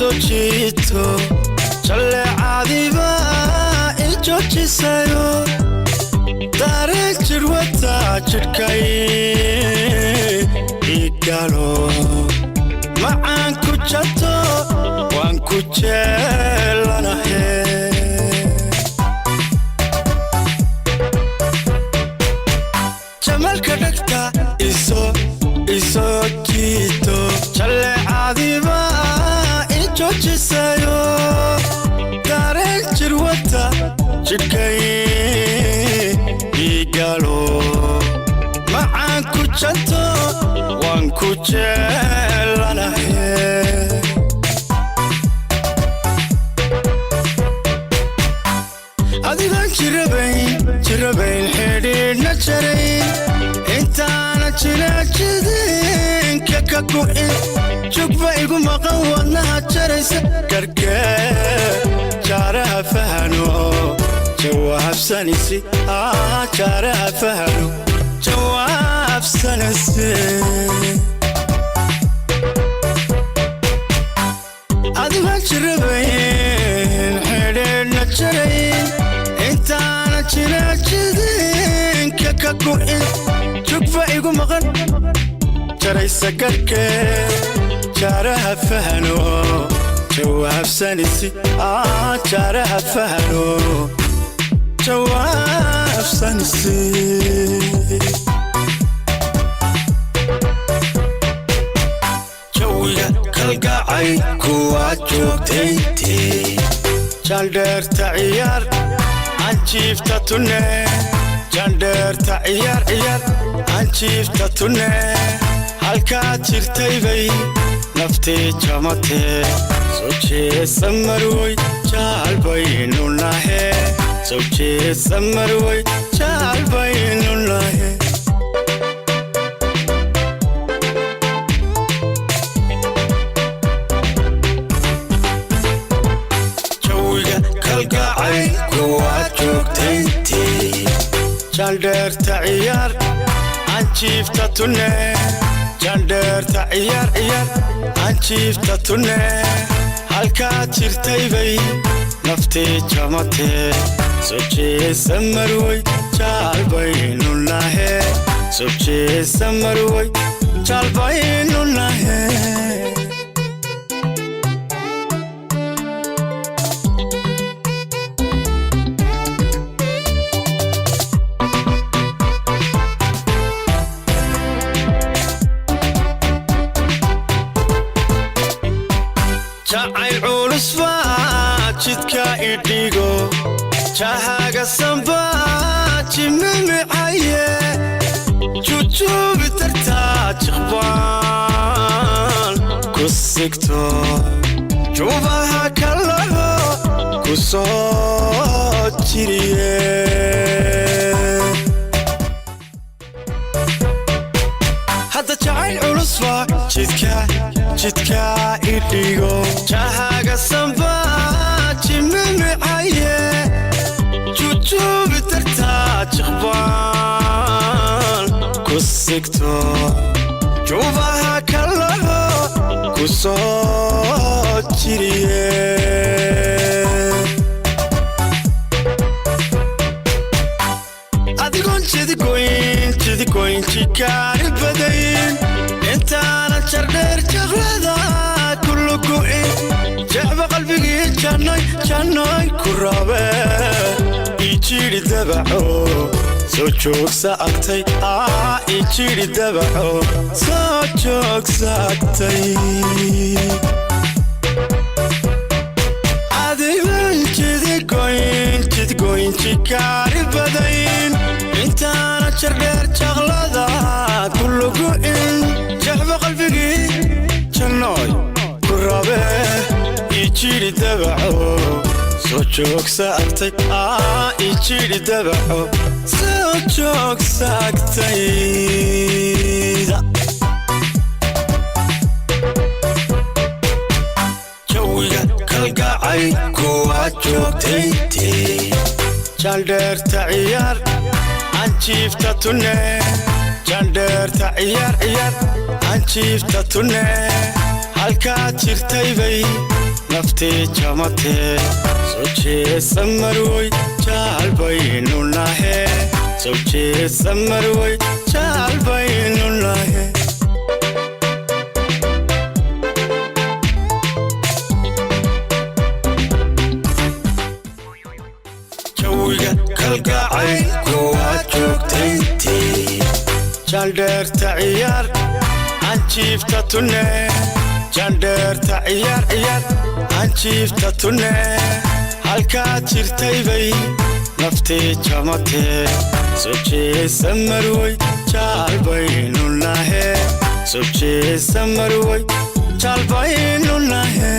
Isoo jiito jalleecadiiba i joojisayo, dareen jirwata jidhkay igalo, macaan ku jato, waan ku jeelanahe. Jamalka dhegta isoo jiito jalleecadiiba i joojisayo, dareen jirwata jidhkay igalo, macaan ku janto, waan ku jeelanahe. Adigaan jirabayn jirabayn, xidhiidhna jarayn, intaana jira jidinka ka gu'in, jugba igu maqan, wadnaha jaraysa gargee. Jaaraha fahano jawaabsanisi, jaaraha fahano jawaabsanisi. Adigaan jirabayn, xidhiidhna jarayn, intaana jira jidinka ka gu'in, jugba igu maqan, jaraysa garhkee. Jaaraha fahano jawaabsanisi, jaaraha fahano jawaabsanisi. Jawiga kalgacay kuwaa joogtayntii, jandheerta ciyaar anjiifta tunne, jandheerta ciyaar ciyaar anjiifta tunne. Halkaad jirtaybay naftii jamatee, soo jeesa marwey, jaalbaynu nahe. Soo jeesa marwey, jaalbaynu nahe. Jawiga kalgacay kuwaa joogtayntii, jandheerta ciyaar anjiifta tunne, jandheerta ciyaar ciyaar anjiifta tunne. Halkaad jirtaybay naftii jamatee, soo jeesa marwey, jaalbaynu nahe. Soo jeesa marwey, jaalbaynu nahe. Jacayl culus baa jidka idhigo, jahaaga sambaa jimimicaye, jujuubi tartaa jiqbaan ku sigto, jubaha kalaho ku soo jiriye. Hadda jacayl culus baa jidka idhigo, jahaaga sambaa jimimicaye, jujuubi tartaa jiqbaan ku sigto, jubaha kalaho ku soo jiriye. Adigoon jidigoyn jidigoyn, jikaari badayn, intaana jardheer jaqlada kulugu'in, jecba qalbigii jannoy jannoy ku rabe, ijidhi dabaco, soo joogsa agtay. Ijidhi dabaco, soo joogsa agtay. Adigoon jidigoyn jidgoyn, jikaari badayn, intaana jardheer jaqlada kulugu'in, jecba qalbigii jannooy ku rabe, ijidhi dabaco, soo joogsa agtay. Ijidhi dabaco, soo joogsa agtayda. Jawiga kalgacay kuwaa joogtayntii, jandheerta ciyaar anjiifta tunne, jandheerta ciyaar ciyaar anjiifta tunne. Halkaad jirtay bay naftii jamatee. Soo jeesa marwey, jaal baynu nahe. Soo jeesa marwey, jaal baynu nahe. Jawiga kalgacay kuwaad joogtayntii, jandheerta ciyaar anjiifta tune, jandheerta ciyaar ciyaar anjiifta tune. Halkaad jirtay bay naftii jamatee. Soo jeesa marwey, jaal baynu nahe. Soo jeesa marwey, jaal baynu nahe.